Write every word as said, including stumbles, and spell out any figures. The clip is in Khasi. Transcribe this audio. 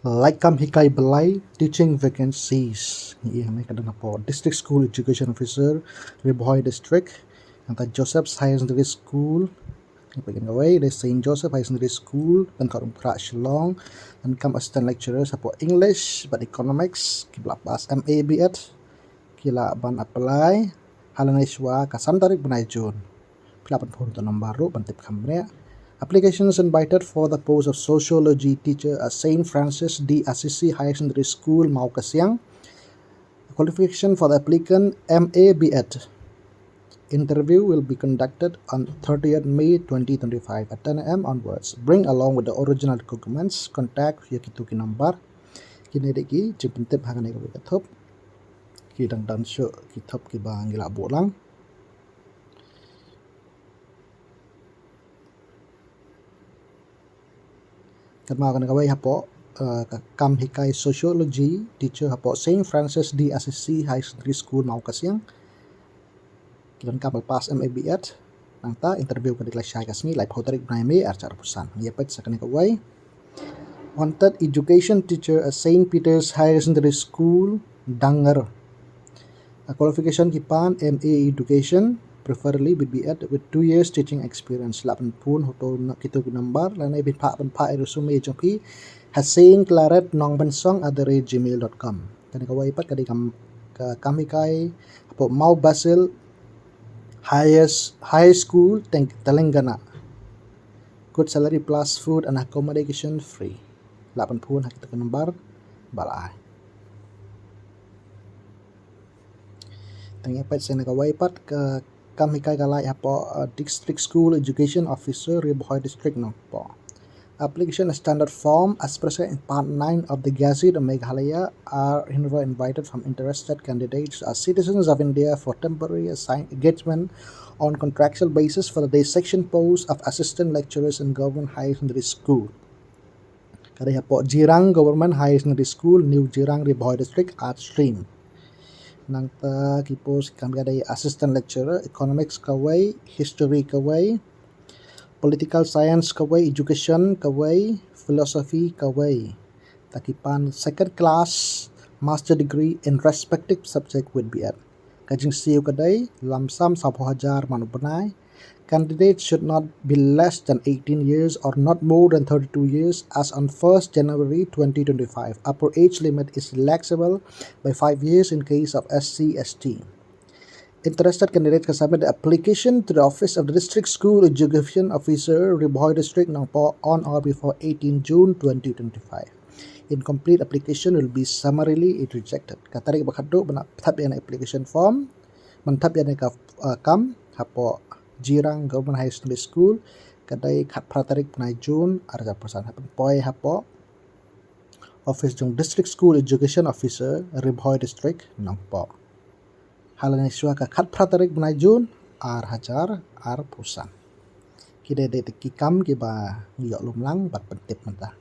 Lait kam hikai ba lai, teaching vacancies. Ngi ïohi hangne ka don hapoh District School Education Officer, Ri Bhoi District. Nangta Joseph's Higher Secondary School, ngi peit kawei, dei Saint Joseph Higher Secondary School, Pynthorumkhrah, Shillong. Donkam assistant lecturers hapoh English bad Economics, kiba la pass M A B Ed, ki lah ban apply ha lane shuwa ka san tarik bnai June. Phi lah ban phone ha uto u number ruh ban tip kham bniah. Applications invited for the post of Sociology teacher at Saint Francis de Assisi Higher Secondary School, Mawkasiang. Qualification for the applicant, M A B Ed. Interview will be conducted on thirtieth May twenty twenty-five at ten A M onwards. Bring along with the original documents. Contact ïa kito ki number. Kine dei ki jingpyntip ha kane kawei ka thup. Ki dang don shuh ki thup kiba ngi la buh lang. Kynmaw kane kawei hapoh, eh, ka kam hikai Sociology teacher hapoh Saint Francis de Assisi Higher Secondary School, Mawkasiang. Ki donkam ba la pass M A B Ed. Nangta interview ka dei la shai ka sngi laiphew tarik bnai May arhajar arphew san. Ngi ïa peit sa kane kawei. Wanted education teacher at Saint Peter's Higher Secondary School, Dangar. A qualification ki pan M A education, preferably B Ed with two years teaching experience. Lah ban phone ha uto u nu-, kito ki number, lane phin phah, phin phah ïa u resume jong phi ha saint claret nongbynsong at the rate gmail dot com. Kane kawei pat ka dei kam, ka kam hikai hapoh Mount Basil Highest, High School, Teng-, Telangana. Good salary plus food and accommodation free. Lah ban phone ha kito ki number ba la ai. Te ngi ïa peit sa kane kawei pat, ka kam hikai ka lait hapoh, uh, District School Education Officer, Ri Bhoi District, Nongpoh. Application standard form as per in Part nine of the Gazette of Meghalaya are hereby invited from interested candidates as citizens of India for temporary assign-, engagement on contractual basis for the dissection post of assistant lecturers in Government Higher Secondary School. Ka dei hapoh Jirang Government Higher Secondary School, New Jirang, Ri Bhoi District, Arts Stream. Nangta ki post kam ka dei assistant lecturer, economics kawei, history kawei, political science kawei, education kawei, philosophy kawei. Te ki pan second class master degree in respective subject with B Ed. Ka jingsiew ka dei lump sum sawphew hajar man u bnai. Candidates should not be less than eighteen years or not more than thirty-two years as on first January twenty twenty-five. Upper age limit is relaxable by five years in case of S C S T. Interested candidate can submit the application to the office of the District School Education Officer, Ri Bhoi District, Nongpoh, on or before eighteen June twenty twenty-five. Incomplete application will be summarily rejected. Ka tarik ba khatduh ban thap ïa kane ka application form, ban thap ïa kane ka, uh, kam hapoh Jirang Government Higher Secondary School ka dei khatphra tarik bnai June arhajar arphew san. Hap poi hapoh office jong District School Education Officer, Ri Bhoi District, Nongpoh. Ha lane shuwa ka khatphra tarik bnai June arhajar arphew san. Ki dei, dei ki kam kiba ngi ïoh lum lang bad pyntip mynta.